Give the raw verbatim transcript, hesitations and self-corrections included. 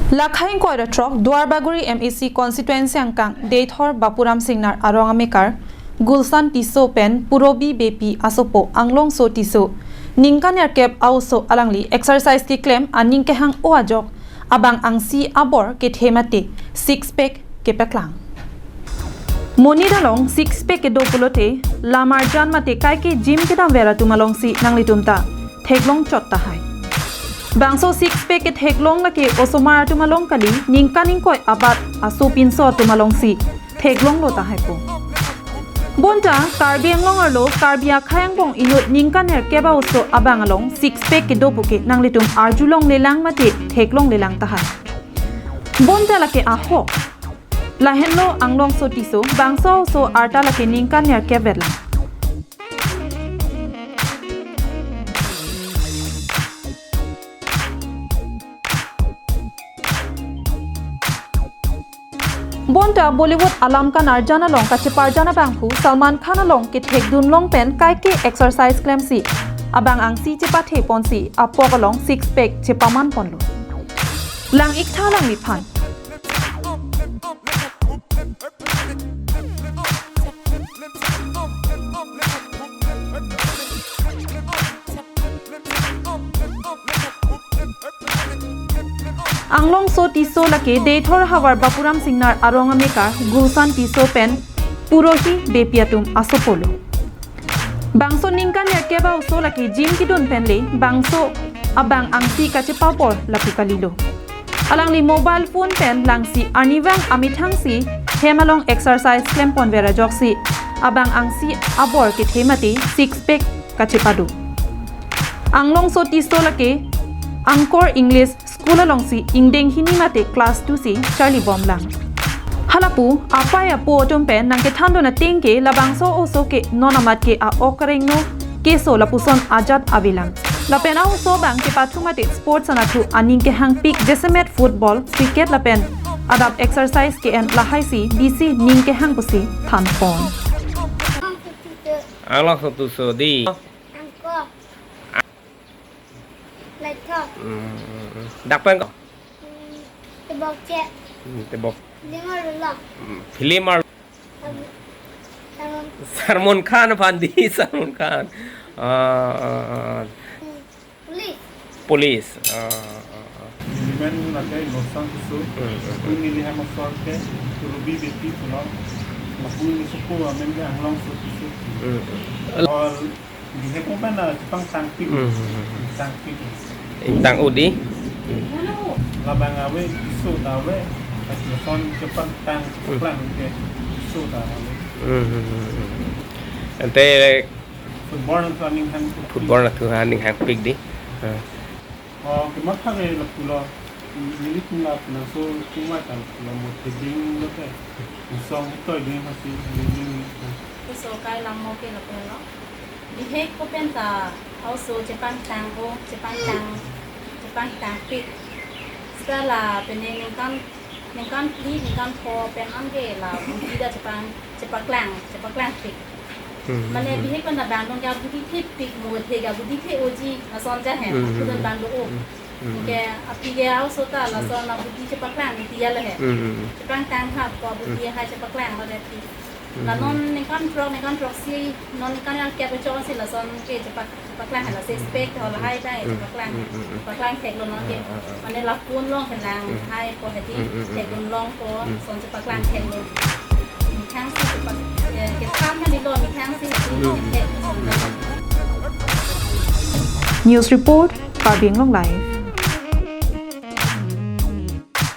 Lakhai ingkoi ra throk Duarbagori M A C constituency angkang Deithor Bapuram Singnar arong amekar Gulshan Tisso pen Purobi Beypi asopo Anglongso Tisso ningkan nerkep a-oso alangli exercise keklem aning kehang-o ajok abang angsi abor kethe mate six pack kepaklang. Monit along six pack kedo pulote lam arjan mate kaike gym kedamver atum alongsi nanglitum ta theklong chot tahai. Bangso six pack ketheklong lake osomar atum along kali, ningkan ingkoi abat aso pinso atum alongsi theklonglo tahaipo. Bonta Karbi Anglong arlo Karbi akhai angbong inut ningkan nerkep a-oso abang along six pack kedo puke nanglitum arjulonglelang mate theklonglelang tahai. Bonta lake ahok. Lahenlo Anglongso Tisso, bangso a-oso arta lake ningkan nerkep vetlang. Bonta Bollywood alam kan arjan along kacheparjan abangphu Salman Khan along kethekdunlong pen kaike exercise klemsi abang angsi chepathe ponsi apok along six pack chepaman ponlo. Lang-iktha alangliphan. Anglongso Tisso lake Deithor havar Bapuram Singnar arong amekar Gulshan Tisso pen Purobi Beypi atum asopolo. Bangso ningkan nerkep a-oso lake gym kedun pen le bangso abang angsi kachepabor lapu kalilo. Alangli mobile phone pen langsi arnivang amethangsi hem along exercise klemponver ajoksi abang angsi abor kethe mate six pack kachepado. Anglongso Tisso lake Angkor English School alongsi ingdeng hini mate class two si charlibomlang. Halapu apei apo atum pen nangkethandun ateng ke labangso a-oso ke non amat ke a-ok arengno keso lapuson ajat avelang. Lapen a-oso abang kepathu mate sports anatthu aning kehangpik jasemet football, cricket lapen adap exercise ke-en lahaisi bisi ning kehang pusi thanpon. Anglongso Tisso di. Angkor. Laithok. Hmm, hmm, hmm. Dak pen ko? Hmm, tebok che. Hmm, tebok. Film arlo. Hmm, film arlo. Salman. Salman Khan aphan di, Salman Khan. Ah, ah, ah. Hmm, police. Police. Ah, ah, ah. Nelimen lake Gulshan Tisso. Hmm, hmm, hmm. School neli hem asor ke Purobi Beypi pulo. Lapu neli asopo amen ke Anglongso Tisso. Hmm, hmm. Or Bihek open na chepangtangpik. Hmm. Tangpik. Ingtang-o di. Labang ave, Tisso ta ave. Lason chepangtang, hmm, chepaklang ke Tisso ta ave. Hmm. Ante football anatthu aning hang. Football anatthu aning hangpik di. Hmm. Oh, kematha ke lapulo. Neli tum la puna so kumai ta lapulo mo theding lote. Song to ding hasi ding. Ke so kai lam mo ke lapulo. Bihek ko pen ta a-oso chepangtang-o, chepangtang, chepangtangpik. Seta la pene ningkan, ningkan phli, ningkan pho pen an ke la budi ta chepang, chepaklang, chepaklangpik. Hmm. Mane bihek pen ta bang dong ke budi thepik mo the ke budi the-oji lason ja he. Hmm. Kudun bang do-o. Hmm. Hmm. Ke aphi ke a-oso ta lason abudi chepaklang ni tiya le he. Hmm. Chepangtang ha ko budi hai chepaklang ba de ti. Hmm. La non ningkan throk, ningkan throksi, non ningkan nerkep chonsi lason ke chepak, chepaklang he la six pack ho lahai ta, hmm, chepaklang. Hmm, hmm, hmm. Chepaklang theklo non ke. Ah, ah, ah. Mane la phone along kelang, hmm, hai ko hedi, hmm, hmm, hmm, thekdunlong ko, hmm, son chepaklang theklo. Methang si chepak, eh, ke kam kan dilo, methang si hedi, hmm, thek. News report, Karbi Anglong Live.